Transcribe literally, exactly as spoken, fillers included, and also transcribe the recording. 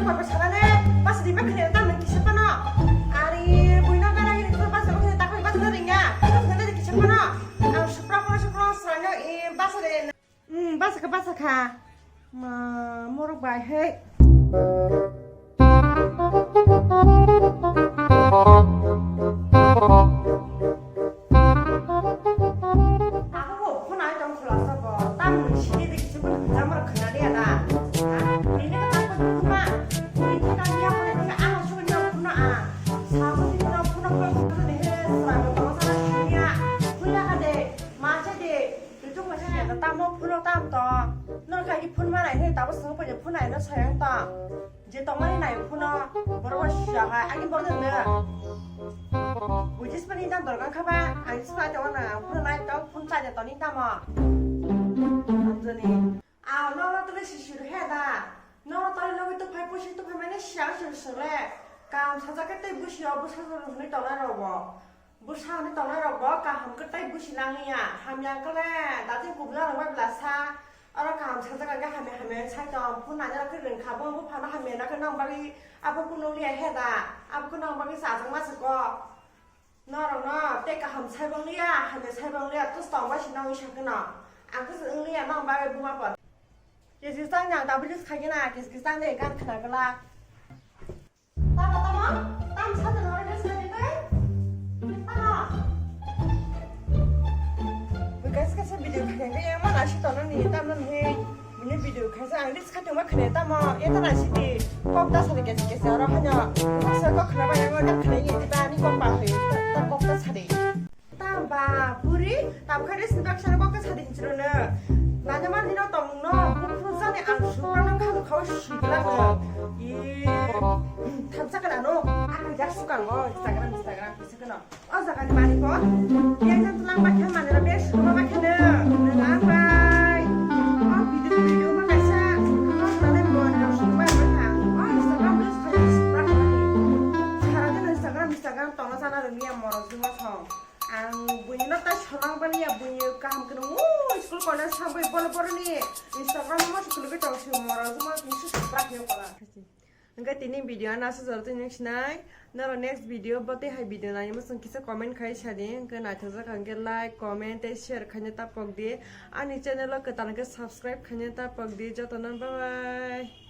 Ang papa sana ne, basa di makhne ta nang kisa pano. Ari buino gara hini tu basa makhne ta koi basa na ringa. Itu khna di kisa pano. Ang supra pano supra sana ne, eh, basa de. Hmm, basa ka, basa ka. Ma, morok bai he. Ako ko phone ai tong khulasa bo. Tam ni sini de kisi pun jamar khna dia da. Ha? Nini ka tam pun kuma. Nini ka niya pun ka ano suka niya pun a. Sa ko ni niya pun ko ko ni he sa ko ko sa niya. Kuya ka de. Ma che de. Itu ma che. Tamo phone tam to. No ka ki phone ma nai he tabo sung pa je phone ai no sayang to. Je tongmani nai phuno, borok bo siyahai, ani borok no. Bujis mani ta dorkar kha ba, ani sima te wana, phuno nai tong, phun cha de toni tamo. Amjani. A, no, no, tole sisir he da. No, no, tole logi tu phai pusi tu phai mane siyang sir sir le. Kam sajak ke tei busi o, busa sir hwnwi tongnai rok bo. Bwsani tongnai rok bo kaham khe tei busi nangliya, hamya khe le dati kubla rok bai bwla sa, oro kaham sajak khe hamya hamya sai tong, phone naina khe rwng kha bo, buphano hamya na khe nang bagwi abo kunu liya he da, abo khe nang bagwi chajak ma se kok. Norok no tei kaham sai bang liya, hamya sai bang liya, tus tong bai si nang wi sa khe no, ang khe se wng liya nang bagwi buma por. Kesi tang yang tabuk kesi khai khe na, kesi kesi tang de gan khna glak. Tamo, tamo? Tam sa tong oro dress khaidi tei? Tamo? Bo kaisa kaisa video khaidi yang mana si tono ni, tamo ni. Ini video khaisa ang dress khaidi ma khaidi tamo? Eta na si di. Kok ta sali kaisa kaisa oro hanya. Kok sa kok khna ba yang oro khna ni di ba ni kok ba hai. Ta kok ta sali. Tamba, puri, tam khai resi bak sana kok sa din chiro na. Nanya man dino tong no, buku sana ang suka no khang khau sigla na. I, tham sa kana no, aku jak suka ngo, Instagram, Instagram, bisa kana. O jaga ni mani ko, yang jan tulang bakha mani ra bes, kuma bakha na. Lang bai. O video, video ma kaisa, o nale mo na suka bakha. O Instagram bes khai, bak khai. Sara din Instagram, Instagram tong sana dunia moro juma song. Ang buini no ta solang bani ya, buini kaham khe nung, ui, school college thangbai bolo boroni Instagram o ma se kulugwi tong se moro juma tini se subscribe ni kola. Hingke tini video ano asuk jora tini sinai. Noro next video bo tei hai video nai mo chwng kisa comment khai sadi. Hingke naithok jak hingke like, comment tei share khaina ta pok di. Ani channel o kwtal hingke subscribe khaina ta pok di. Jotono bye bye.